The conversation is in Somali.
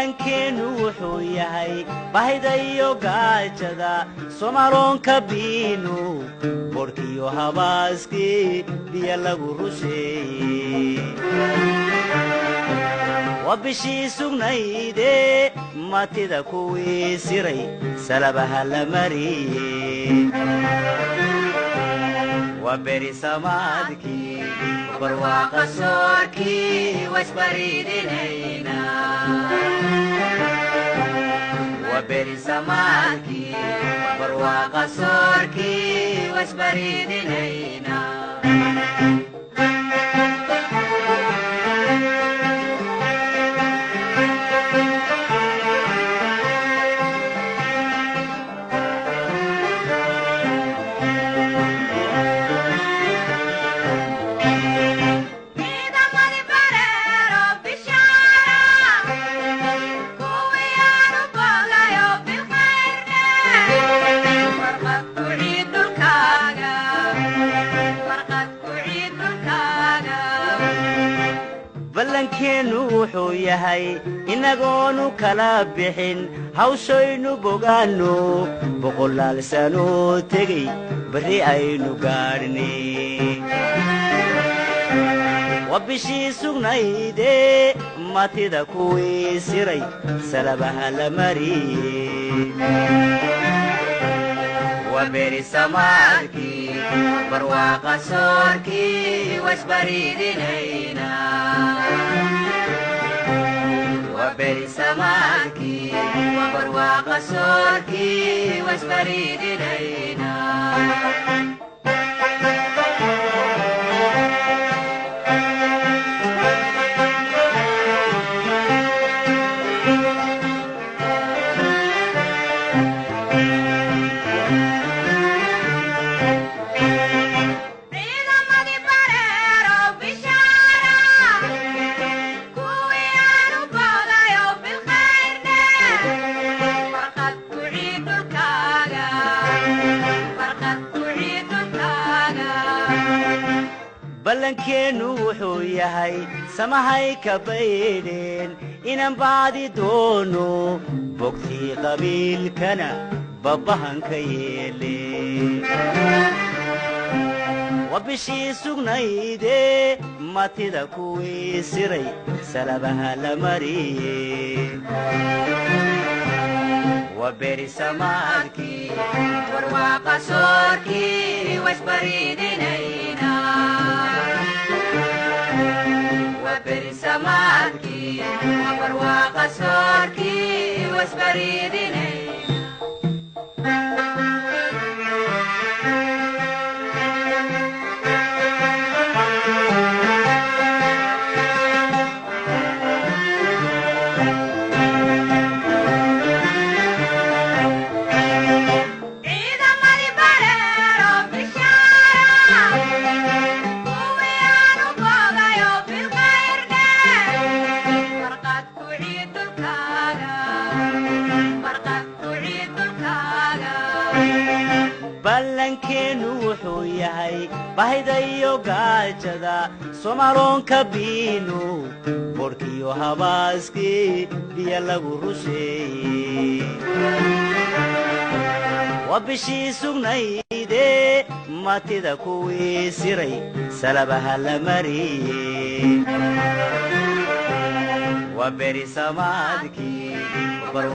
Ballankeenu wuxuu yahay baahida iyo gaajada Soomaaloonka biinu boorkiyo habaaskii biyo lagu rusheeyey. Waa bishii sugnayde matida kuwii siray salabaha la mariyey. Waa beri samaadkii barwaaqa soorkii wasbaridinayna. Waa beri samaadkii barwaaqa soorkii wasbaridinayna. Ballankeenu wuxuu yahay inagoonu kala bixin hawshaynu bogaanno boqolaal sanoo tegey barri aynu gaadhnay. Waa bishii sugnayde matida kuwii siray salabaha la mariyey. Waa beri samaadkii barwaaqa soorkii wasbaridinayna. Waa beri samaadkii barwaaqa soorkii wasbaridinayna. Ballankeenu wuxuu yahay samahay ka baydheen inaan baadi doono bogtii qabiilkana babbahan ka yeele. Waa bishii sugnayde matida kuwii siray salabaha la mariyey. Waa beri samaadkii barwaaqa soorkii wasbaridinayna. Waa beri samaadkii barwaaqa soorkii wasbaridinayna. Ballankeenu wuxuu yahay baahida iyo gaajada Soomaaloonka biinu boorkiyo habaaskii biyo lagu rusheeyey. Waa bishii sugnayde matida kuwii siray salabaha la mariyey. Waa beri samaadkii.